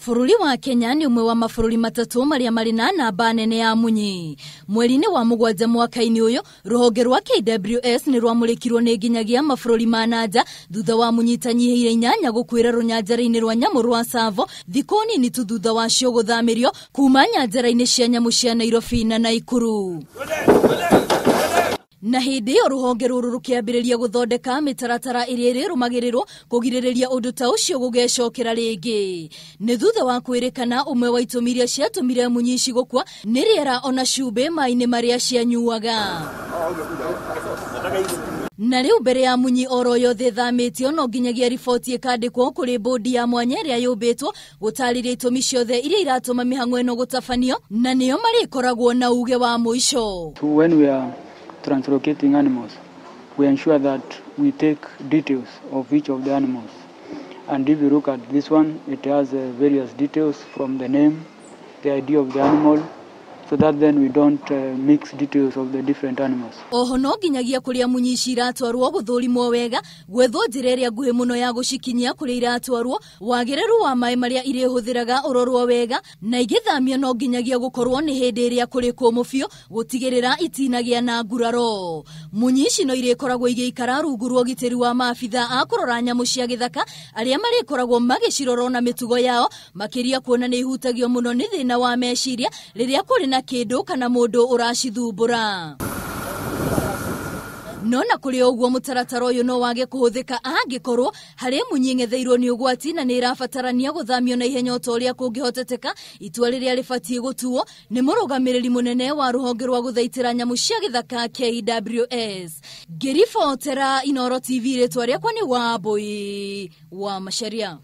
Bũrũri wa Kenya nĩ ũmwe wa mabũrũri matatũ marĩa marĩ na namba nene ya munyi. Mweri-inĩ wa 7 mwaka-inĩ ũyũ, rũhonge rwa KWS nĩ rwamũrĩkirwo nĩ nginyagia mabũrũri ma nanja thutha wa munyi itanyihĩire 8 gũkuĩra rũnyanjara-inĩ rwa nyamũ rwa Tsavo thikũ nini tu thutha wacio gũthamĩrio kuma nyanjara-inĩ cia nyamũ cia Nairobi na Naikuru. Na hĩndĩ ĩyo rũhonge rũrũ rũkĩambĩrĩria gũthondeka mĩtaratara ĩrĩa ĩrĩrũmagĩrĩrwo kũgirĩrĩria ũndũ ta ũcio gũgecokera rĩngĩ. Nĩ thutha wa kwĩrĩkana ũmwe wa itũmi iria ciatũmire munyi ici gũkua nĩ rĩera ona cumbĩ maĩ-inĩ marĩa cianyuaga. Na rĩu mbere ya munyi oro yothe ĩthamĩtio no nginyagia riboti ĩkandĩkwo kũrĩ bodi ya mwanya ĩrĩa yũmbĩtwo gũtarĩria itũmi ciothe iria iratũma mĩhang'o ĩno gũtabanio, na nĩo marĩkoragwo na uge wa mũico. When we are translocating animals, we ensure that we take details of each of the animals. And if you look at this one, it has various details from the name, the ID of the animal, so that then we don't mix details of the different animals. Oho no nginyagia kũrĩa munyi ici iratwarwo gũthũrimwo wega, gwethwo njĩra ĩrĩa nguhĩ mũno ya gũcikinyia kũrĩa iratwarwo, wagĩrĩru wa maĩ marĩa irĩhũthĩraga ũrorwo wega, na igĩthamio no nginyagia gũkorwo nĩ hĩndĩ ĩrĩa kũrĩ kũmũ biũ gũtigĩrĩra itinagĩa na nguraro. Munyi ici no irĩkoragwo igĩikara rungu rwa ũgitĩri wa maabitha a kũrora nyamũ cia gĩthaka arĩa marĩkoragwo magĩcirora na mĩtugo yao, makĩria kuona nĩ ihutagio mũno nĩ thĩna wa meciria rĩrĩa kũrĩ na kĩndũ kana mũndũ ũracithumbũra. No na kũrĩ ũguo mũtaratara ũyũ no wage kũhũthĩka angĩkorwo harĩ munyi ng'etheirwo nĩ ũgwati na nĩ ĩrabatarania gũthamio na ihenya o ta ũrĩa kũngĩhoteteka. Itua rĩrĩa rĩbatiĩ gũtuo nĩ mũrũgamĩrĩri mũnene wa rũhonge rwa gũthaitĩra nyamũ cia gĩthaka KWS. Ngĩribotera Inooro TV, rĩtwa rĩakwa nĩ Wambui wa Macharia.